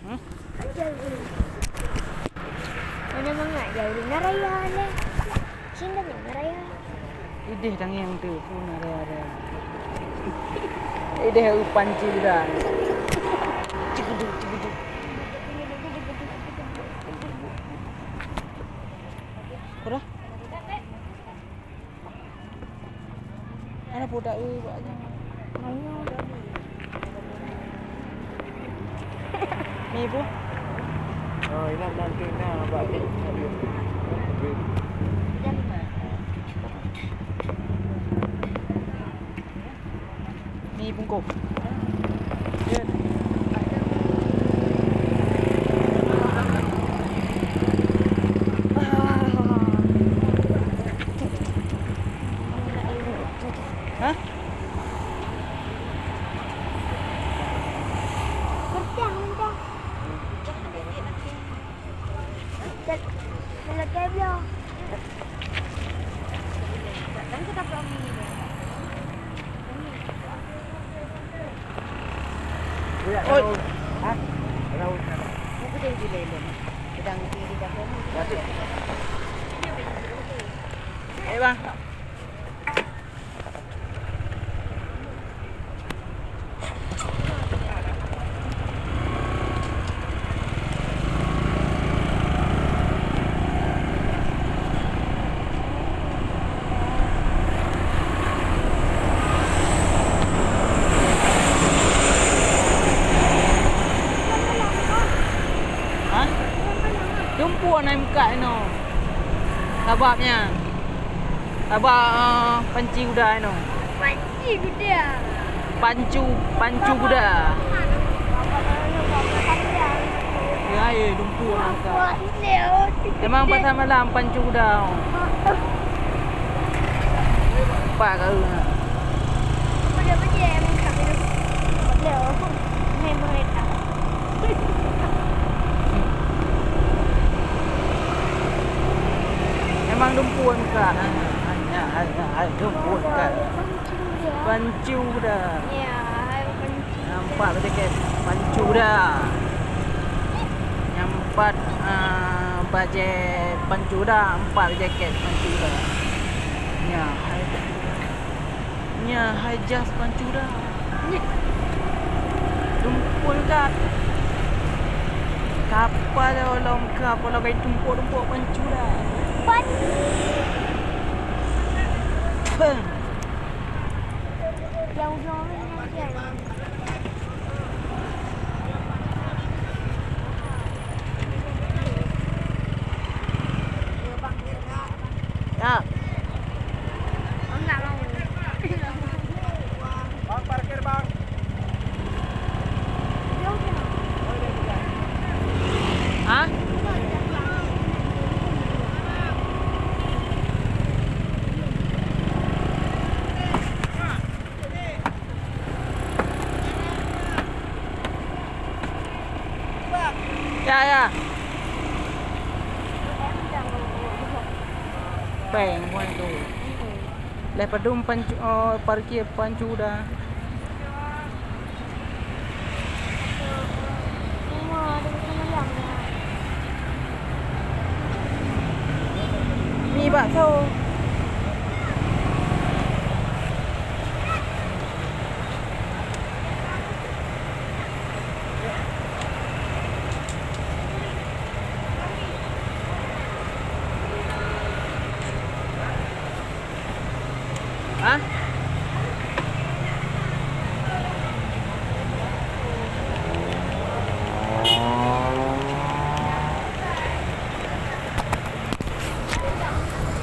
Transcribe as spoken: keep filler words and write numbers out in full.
Hmm? Mana mangat jauh na raya leh. Sini na raya. Ideh tangieng tu pun raya-raya. Ideh u panci dah. Cegeduk, cegeduk. Udah. Ana pudak eu bak nyan. Ni bu. Oh, inan nanti na bak ni. Ni bungkôh. Hah? Oi. Eh, bang. Hah? Dumpeue na meukat inoe. Sabab nyan. Sabab, eh, panci guda inoe. Panci guda. Pancu, pancu guda. Ya, ya, dumpeue na meukat. Emang pasal malam pancu guda. Pak kau. Emang dumpeue ka. Hanya, hanya, hanya dumpeue ka. Pancu dah. Ya, hai pancu. Nampak bajèe pancu dah. Nampak, ah, bajèe pancu dah, nampak bajèe pancu dah. Ya, hai. Nyan hai jas pancu dah. Dumpeue that. Kapal lom ka, kalau kai tumpôk-tumpôk pancu dah. Pan. Bang. Yang ujung ni nanti ada. Ya. Bang, parkir, Bang. Hah? Ya, ya. Pèng, muai tu. Lé padum pancu, oh, parkir pancu dah.